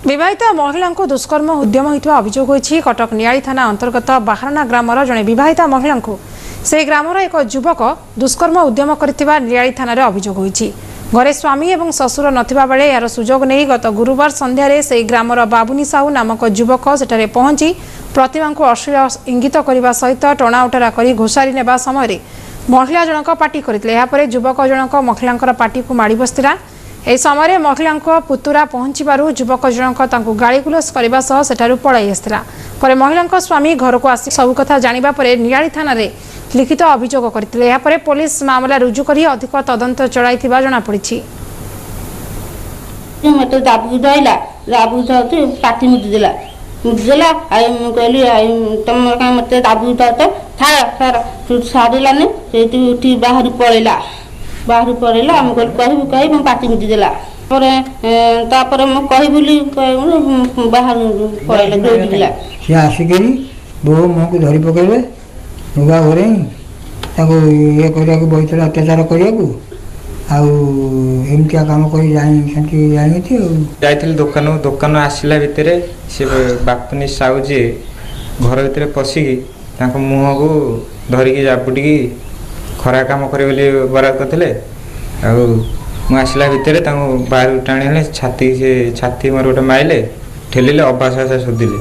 ବିବାହିତା ମହିଳାଙ୍କୁ ଦୁଷ୍କର୍ମ ଉଦ୍ୟମ ହୋଇଥିବା ଅଭିଯୋଗ ହୋଇଛି। କଟକ ନିଆଳି ଥାନା ଅନ୍ତର୍ଗତ ବାହାରଣା ଗ୍ରାମର ଜଣେ ବିବାହିତା ମହିଳାଙ୍କୁ ସେହି ଗ୍ରାମର ଏକ ଯୁବକ ଦୁଷ୍କର୍ମ ଉଦ୍ୟମ କରିଥିବା ନିଆଳି ଥାନାରେ ଅଭିଯୋଗ ହୋଇଛି। ଘରେ ସ୍ୱାମୀ ଏବଂ ଶ୍ୱଶୁର ନଥିବା ବେଳେ ଏହାର ସୁଯୋଗ ନେଇ ଗତ ଗୁରୁବାର ସନ୍ଧ୍ୟାରେ ସେହି ଗ୍ରାମର ବାବୁନି ସାହୁ ନାମକ ଯୁବକ ସେଠାରେ ପହଞ୍ଚି ପ୍ରତିମାଙ୍କୁ ଅଶ୍ଳୀଳ ଇଙ୍ଗିତ କରିବା ସହିତ ଟଣାଓଟରା କରି ଘୋଷାରି ନେବା ସମୟରେ ମହିଳା ଜଣକ ପାଟି କରିଥିଲେ। ଏହାପରେ ଯୁବକ ଜଣକ ମହିଳାଙ୍କର ପାଟିକୁ ମାଡ଼ି ବସିଥିଲା। ଏହି ସମୟରେ ମହିଳାଙ୍କ ପୁତୁରା ପହଞ୍ଚିବାରୁ ଯୁବକ ଜଣକ ତାଙ୍କୁ ଗାଳିଗୁଲଜ କରିବା ସହ ସେଠାରୁ ପଳାଇ ଆସିଥିଲା। ପରେ ମହିଳାଙ୍କ ସ୍ୱାମୀ ଘରକୁ ଆସି ସବୁ କଥା ଜାଣିବା ପରେ ନିଆଳି ଥାନାରେ ଲିଖିତ ଅଭିଯୋଗ କରିଥିଲେ। ଏହାପରେ ପୋଲିସ ମାମଲା ରୁଜୁ କରି ଅଧିକ ତଦନ୍ତ ଚଳାଇଥିବା ଜଣାପଡ଼ିଛି। ମତେ ଦାବୁକି ଧଇଲା, ଦାବୁକି ଧରୁଛି, ପାଟି ମୁଦି ଦେଲା, ମୁଦି ଦେଲା। ଆଉ ମୁଁ କହିଲି, ଆଉ ତମର କାଇଁ ମତେ ଦାବୁକି ଧରୁଛ? ଛାଡ଼, ଛାଡ଼। ଛାଡ଼ିଲାନି। ସେଇଠି ଉଠି ବାହାରୁ ପଳେଇଲା, ବାହାରୁ ପଳେଇଲା। ମୁଁ କହିଲି, କହିବୁ କହିବୁ, ପାଟି ମୁଦି ଦେଲା। ପରେ ତାପରେ ମୁଁ କହିବି ବୋଲି ବାହାରୁ ପଳେଇଲା, ଦୌଡ଼ିଲା। ସିଏ ଆସିକିରି ବୋଉ ମୁହଁକୁ ଧରି ପକେଇଲେ, ଲୁଗା ଘୋରେଇ ତାକୁ ଇଏ କରିବାକୁ ବହିଥିଲା, ଅତ୍ୟାଚାର କରିବାକୁ, ଆଉ ଏମିତିଆ କାମ କରି ଜାଣିଛନ୍ତି, ଜାଣିଛି ଆଉ। ଯାଇଥିଲି ଦୋକାନକୁ। ଦୋକାନ ଆସିଲା ଭିତରେ ସେ ବାପୁନି ସାହୁ ଯିଏ ଘର ଭିତରେ ପଶିକି ତାଙ୍କ ମୁହଁକୁ ଧରିକି ଜାବୁଡ଼ିକି ଖରାପ କାମ କରିବେ ବୋଲି ବରାଦ କରିଥିଲେ। ଆଉ ମୁଁ ଆସିଲା ଭିତରେ ତାଙ୍କୁ ବାହାରକୁ ଟାଣି ଆଣିଲେ, ଛାତି ସେ ଛାତି ମୋର ଗୋଟେ ମାଇଲେ, ଠେଲିଲେ, ଅଭାଷା ଭାଷା ଶୋଧିଲେ।